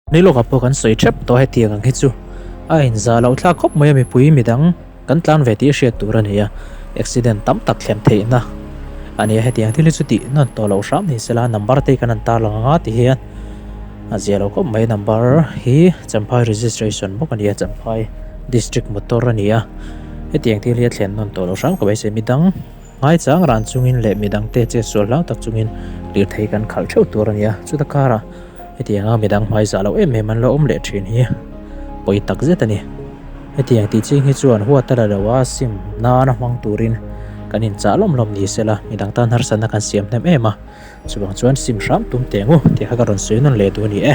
Ni lawkah pawh kan sawi thep tawh hetiang ang hi chu a inzah loh thlak khawp mai a mipui midang kan tlan ve tih hriat tur a ni a, accident tam tak thlen theihna a ni a, hetiang thil hi chu tih nawn tawh loh hram ni sela number te hi kan han tarlang ang a ti hian a zia lo khawp mai number hi Champhai registration bawk a ni a Champhai district motor a ni a, hetiang thil hi a thlen nawn tawh loh hram ka beisei midang. Ngaichang ran chungin leh midangte chetsual hlau tak chungin lirthei kan khalh theuh tur a ni a, chuta karah hetianga midang hmaizah loh em em an lo awm leh thin hi pawi tak zet a ni. Hetiang tih ching hi chuan huat a la lo a, sim nana hmang turin kan inchah lawm lawm ni sela, midang tan harsatna kan siam hnem em a, chuvang chuan sim hram tum teh ngu tih kha ka rawn sawi nawn leh duh a ni e.